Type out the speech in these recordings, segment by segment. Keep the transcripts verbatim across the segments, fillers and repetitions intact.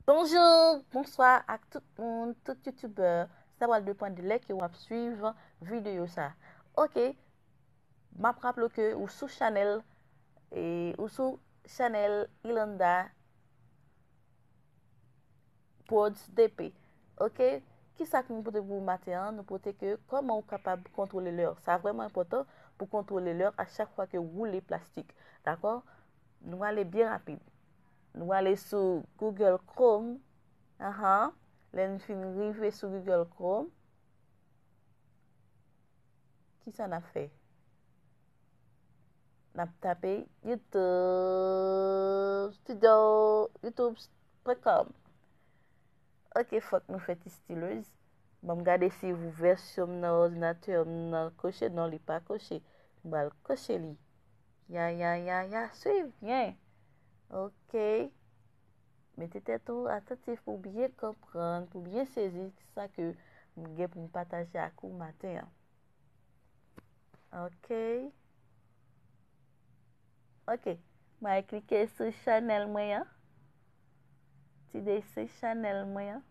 Bonjou, bonswa ak tout moun, tout youtubè. Sa pral depann de lè ke w ap swiv videyo sa. Ok, m ap raple w ke ou sou chanèl, e, ou sou chanèl Ilanda Prodz D P. Ok, kisa ke nou pote pou ou maten an? Nou pote ke kòman ou kapab kontwole lè. Sa vrèman enpòtan pou kontwole lè a chak fwa ke w woule plastik. Dakò? Nou ale byen rapid. Nou ale sou Google Chrome. Ahan. Lè n fin rive sou Google Chrome, kisa n ap fè? N ap tape YouTube Studio, youtube pwen kòm. Ok, fòk nou fè ti stilez. Ban m gade si vèsyon m nan òdinatè m nan koche. Non, li pa koche. M pral koche li. Ya, ya, ya, ya, swiv byen. Ok. Mete tèt ou atantif pou byen konprann, pou byen sezi sa ke m gen pou m pataje ak ou maten an. Ok. Ok. Mwen al klike sou chanèl mwen an. Ti desen chanèl mwen an.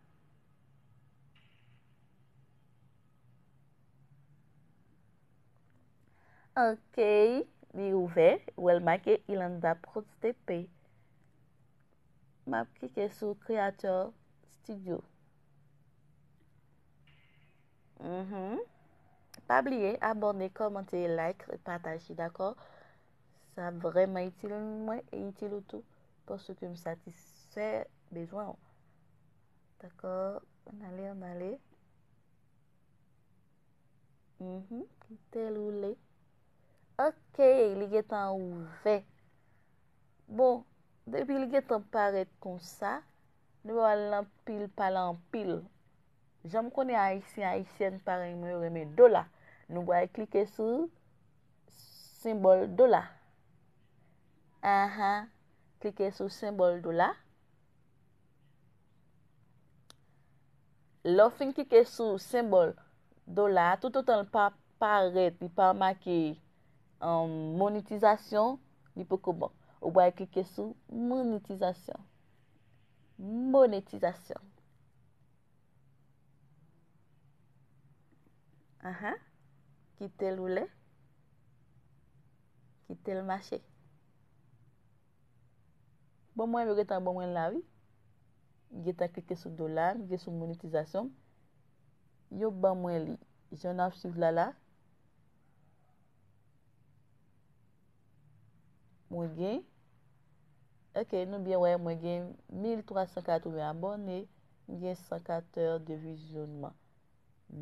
Ok, li ouvè. Ou wè l make Ilanda Prodz D P. M ap klike sou Creator Studio. Mhm. Pa bliye abòne, kòmante, like e pataje, dakò? Sa vrèman itil mwen e itil ou tou, paske m satisfè bezwen w. Dakò? Ann ale, ann ale. Mhm, kite l woule. Ok, li gentan ouvè. Bon, depi li gentan parèt konsa, nou pa pral nan pil pale anpil. Jan m konnen Ayisyen, Ayisyèn parèy mwen yo renmen dola. Nou pral klike sou senbòl dola. Ahan, klike sou senbòl dola. Lè w fin klike sou senbòl dola a, toutotan l pa parèt, li pa make, um, monetizasyon, li poko bon. Ou pral klike sou monetizasyon. Monetizasyon. Ahan. Kite l woule. Kite l mache. Bon, mwen, yo gentan ban mwen l la, wi. M gentan klike sou dola, m klike sou monetizasyon. Yo ban mwen li. Jan n ap swiv la la. Mwen gen, ok, nou byen wè, mwen gen mil twa san katreven abòne, m gen san kat è de vizyonman.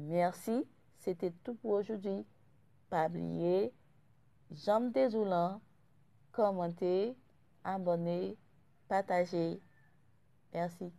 Mèsi, se te tout pou ojodi. Pa bliye, jan m te di w lan, kòmante, abòne, pataje. Mèsi.